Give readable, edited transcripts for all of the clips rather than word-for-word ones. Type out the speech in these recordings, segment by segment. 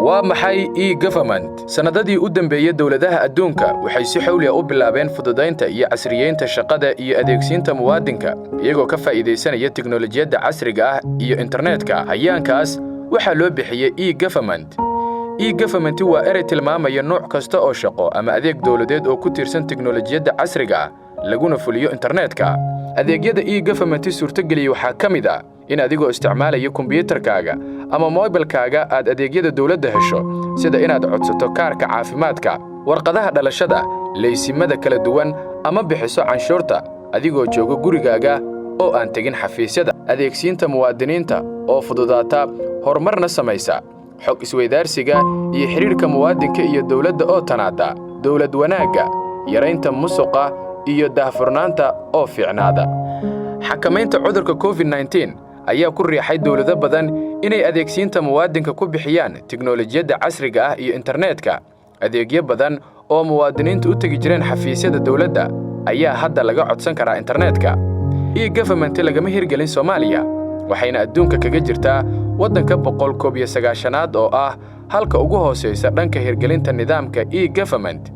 Waa maxay e-government? Sannadadii u dambeeyey, dowladaha adduunka waxay si xawliya u bilaabeen fududaynta iyo casriyeynta shaqada iyo adeegsiinta muwaadinka, iyagoo ka faa'iidaysanaya tiknolojiyadda casriga ah iyo internetka. Hayaankaas waxaa loo bixiyey e-government. E-government waa erey tilmaamaya nuuc kasta oo shaqo ama adeeg dowladeed oo ku tiirsan tiknolojiyadda casriga ah, laguna fuliyo internetka. Adeegyada e-government suurtogeliya waxaa ka mid ah in adigoo isticmaalaya kombiyuutarkaaga ama moobilkaaga aad adeegyada dowladda hesho, sida inaad codsato kaarka caafimaadka, warqadaha dhalashada, laysimada kala duwan ama bixiso canshuurta adigoo jooga gurigaaga oo aan tegin xafiisyada. Adeegsiinta muwaadiniinta oo fududaata, horumarna samaysa xog isweydaarsiga iyo xidhiidhka muwaadinka iyo dowladda oo tanaada, dowlad wanaagga, yaraynta musuqa iyo daahfurnaanta oo fiicnaada. Xakamaynta cudurka COVID-19 ayaa ku riixay dowlado badan inay adeegsiinta muwaadinka ku bixiyaan tiknolojiyadda casriga ah iyo internetka. Adeegyo badan oo muwaadiniintu u tegi jireen xafiisyada dowladda ayaa hadda laga codsan karaa internetka. E-government lagama hirgelin Soomaaliya, waxayna adduunka kaga jirtaa waddanka 191aad, oo ah halka ugu hoosaysa dhanka hirgelinta nidaamka e-government.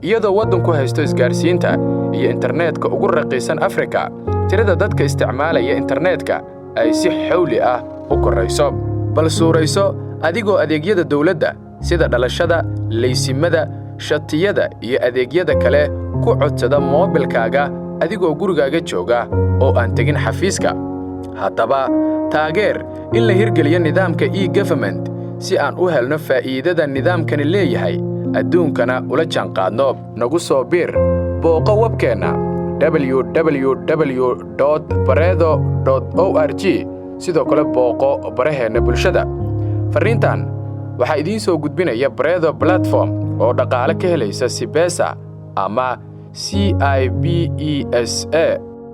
Iyadoo waddanku haysto isgaarsiinta iyo internetka ugu raqiisan Afrika, tirada dadka isticmaalaya internetka ay si xawli ah u korrayso. Bal suurayso adigoo adeegyada dowladda sida dhalashada, laysimada, shatiyada iyo adeegyada kale ku codsada moobilkaaga adigoo gurigaaga jooga oo aan tegin xafiiska. Haddaba taageer in la hirgeliyo nidaamka e-government si aan u helno faa'iidada nidaamkani leeyahay, adduunkana ula jaanqaadno. Nagu soo biir, booqo webkeenna www bareedo o r g. Sidoo kale booqo baraheenna bulshada. Farriintan waxaa idiin soo gudbinaya Bareedo Platform oo dhaqaale ka helaysa Sibesa ama CIBESA.